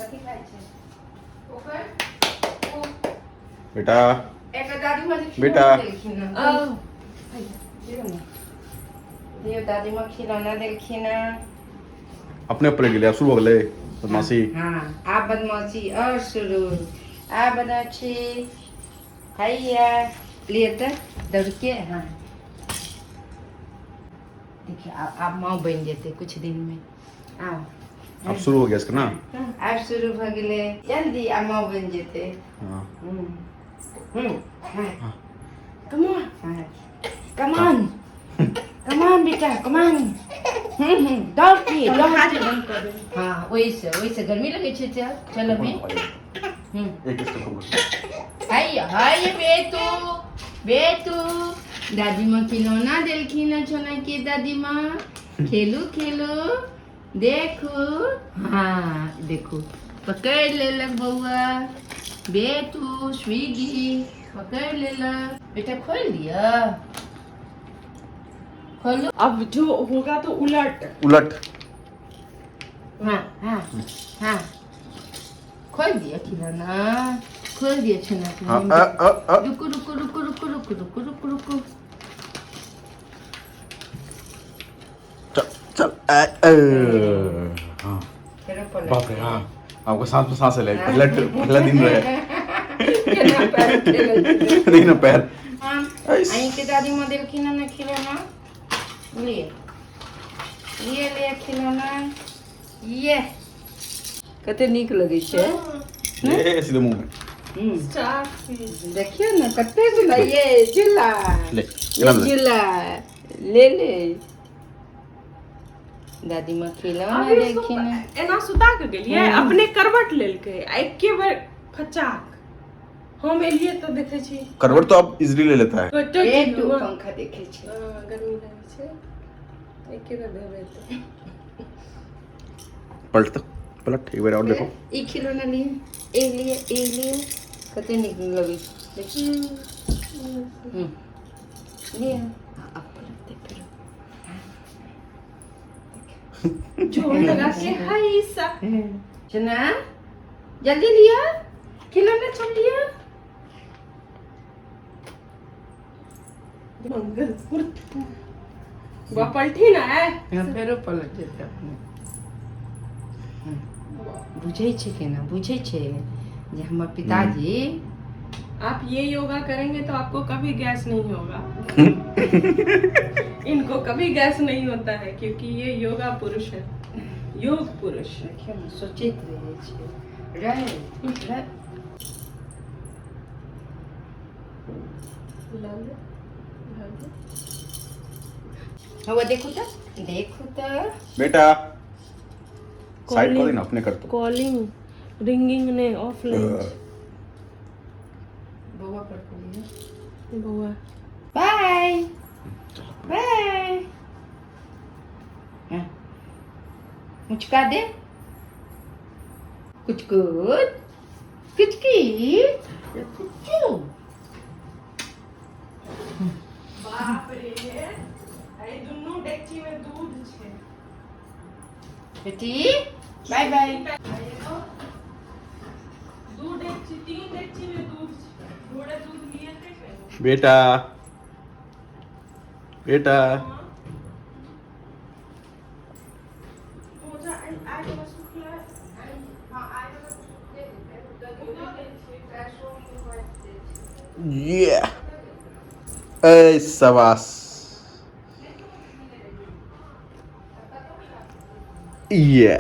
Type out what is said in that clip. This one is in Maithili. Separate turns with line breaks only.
कथी खाइ छै ओकर ओ
बेटा।
एकर दादी माँ जे
बेटा।
खिलौना देलखिन हँ। दियौ, दादी माँ खिलौना देलखिन हँ।
अपने पलट गेलै, आब शुरू हो गेलै बदमाशी।
हाँ, आब बदमाशी और शुरू, आब बदमाशी। हैया लिए तऽ दौड़ के। हाँ, देखिए, आब आब माँ बनि जेतै कुछ दिन में। आओ।
अब शुरू हो गया इसका ना।
आब शुरू भऽ गेलै, जल्दी आब माँ बनि जेतै।
हाँ।
हाँ, कम ऑन, हाँ, कम ऑन, कम ऑन बेटा, कम ऑन। दौड़ के, दौड़ के। हाँ, ओहिसँ ओहिसँ गर्मी लगै छै। चल चल, अभी।
एक स्टेप कम कर।
हाय हाय, बेटू बेटू, दादी माँ खिलौना देलखिन हँ सोना के। दादी माँ, खेलू खेलू, देखू, हाँ देखू, पकड़ि लेलक बौआ। बेटू स्विगी पकड़ि लेलक। बेटा, खोलि दिअ, खोलू।
अब जो होगा तो उलट।
उलट।
हाँ हाँ हाँ, खोलि दिअ खिलौना, खोलि दिअ सोना।
हाँ, अ अ अ।
रुकू रुकू रुकू रुकू रुकू रुकू रुकू रुकू।
चल चल, अ, अ, हाँ।
फेरो पलट।
बाप रे, हाँ, आपको सांस में सांस ले, पहला पहला दिन रहे।
केना पैर खेलै छै।
देख ना पैर।
हाँ, अहीं के दादी माँ देलखिन हँ ने खिलौना। लिए लिए लिए खिलौना। ये कते नीक लगै छै।
ये सीधे मुंह में।
देखियौ ने, कते झूला, ये झूला।
ले।
ये
ले।
झूला ले ले, दादी माँ खिलौना
अभी उसको
देलखिन हँ।
एना सुता के गेलियै, अपने करवट लेलकै आ एके बेर फचाक। हम एलियै तऽ देखै छी।
करवट तो अब इजीली ले लेता है।
बेटू पंखा देखै छै।
हँ, गर्मी लगै छै, एके बेर भेबै तऽ
पलट तो, पलट एक बार और देखो।
ई खिलौना लिए, ए लिए, ए लिए, कते नीक लगै छै देखियौ। लिए, अब पलट दे फेरो।
जोर लगा के हाय सा।
चना, जल्दी लिया खिलौना, सब लिया।
मंगल बुआ, पलटी ना है।
हाँ, फेरो पलट जेतै अपने। बुझै छै, केना बुझै छै जे हमर पिताजी।
आप ये योगा करेंगे तो आपको कभी गैस नहीं होगा। इनको कभी गैस नहीं होता है, क्योंकि ये योगा पुरुष है, योग पुरुष।
देखियौ ने, सोचैत रहै छै, रहे रहे।
लाल लाल।
हौवा, देखू तऽ, देखू तऽ।
बेटा, साइड कर देना, अपने कर तो।
कॉलिंग रिंगिंग ने ऑफलाइन।
बौआ पर करियै।
बउआ।
बाय बाय। हाँ, मुचका दे, कुछ कुछ कुछ की कुछ।
बाप रे, आई दुनू डेकची में दूध छै।
बेटी, बाय बाय।
दू डेकची, तीन डेकची में दूध छै। थोड़े दूध लिए थे पहले।
बेटा, बेटा।
मोजा आई आई वाला सुखला।
हाँ, आइ वाला दे देतै।
ये ए, शाबाश, ये।